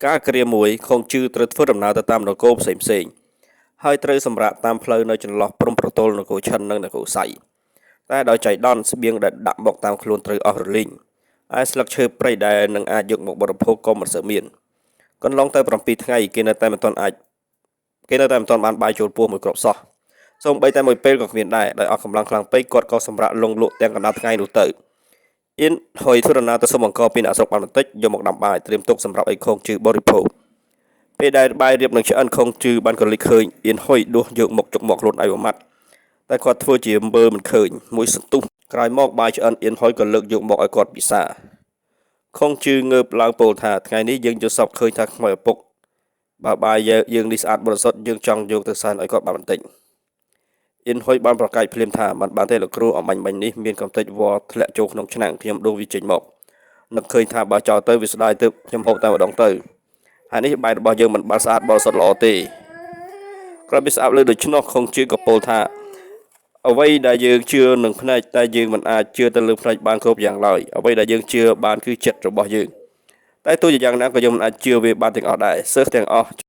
កាលគ្រាមួយ ខុងជឺត្រូវធ្វើដំណើរទៅតាមនគរផ្សេងៗ ហើយត្រូវសម្រាកតាមផ្លូវនៅចន្លោះព្រំប្រទល់នគរឈិននិងនគរសៃ តែដោយចៃដន្យស្បៀងដែលដាក់មកតាមខ្លួនត្រូវអស់រលីង ឯស្លឹកឈើព្រៃដែលនឹងអាចយកមកបរិភោគក៏មិនសូវមាន កន្លងទៅ7ថ្ងៃគេនៅតែមិនទាន់អាចគេនៅតែមិនទាន់បានបាយចូលពោះមួយគ្រាប់សោះសូម្បីតែមួយពេលក៏គ្មានដែរដោយអស់កម្លាំងខ្លាំងពេកគាត់ក៏សម្រាកលង់លក់ទាំងកណ្ដាលថ្ងៃនោះទៅអៀនហុយធ្វើដំណើរទៅសុំអង្ករពីអ្នកស្រុកបានបន្តិចយកមកដាំបាយត្រៀមទុកសម្រាប់ឲ្យខងជឺបរិភោគពេលដែលបាយរៀបនឹងឆ្អិនខងជឺបានក៏លិចឃើញអៀនហុយដួសយកមកជុកមកខ្លួនឯងមួយម៉ាត់តែគាត់ធ្វើជាមើលមិនឃើញមួយសន្ទុះក្រោយមកបាយឆ្អិនអៀនហុយក៏លើកយកមកឲ្យគាត់ពិសាខងជឺងើបឡើងពោលថាថ្ងៃនេះយើងយល់សពឃើញថាខ្មោចឪពុកបើបាយយើងនេះស្អាតបរិសុទ្ធយើងចង់យកទៅសែនឲ្យគាត់បានបន្តិចអៀនហុយបានប្រកែកភ្លាមថាមិនបានទេលោកគ្រូអំបញ្ញមិញនេះមានកំទេចវល្លិធ្លាក់ចូលក្នុងឆ្នាំងខ្ញុំដួសវាចេញមកនឹកឃើញថាបើចោលទៅវាស្ដាយទើបខ្ញុំហូបតែម្ដងទៅហើយនេះបាយរបស់យើងមិនបានស្អាតបរិសុទ្ធល្អទេក្រោយពីស្អាប់លើដូច្នោះខងជឺក៏ពោលថាអ្វីដែលយើងជឿនឹងភ្នែកតែយើងមិនអាចជឿទៅលើភ្នែកបានគ្រប់យ៉ាងឡើយអ្វីដែលយើងជឿបានគឺចិត្តរបស់យើងតែទោះជាយ៉ាងណាក៏យើងមិនអាចជឿវាបានទាំងអស់ដែរសិស្សទាំងអស់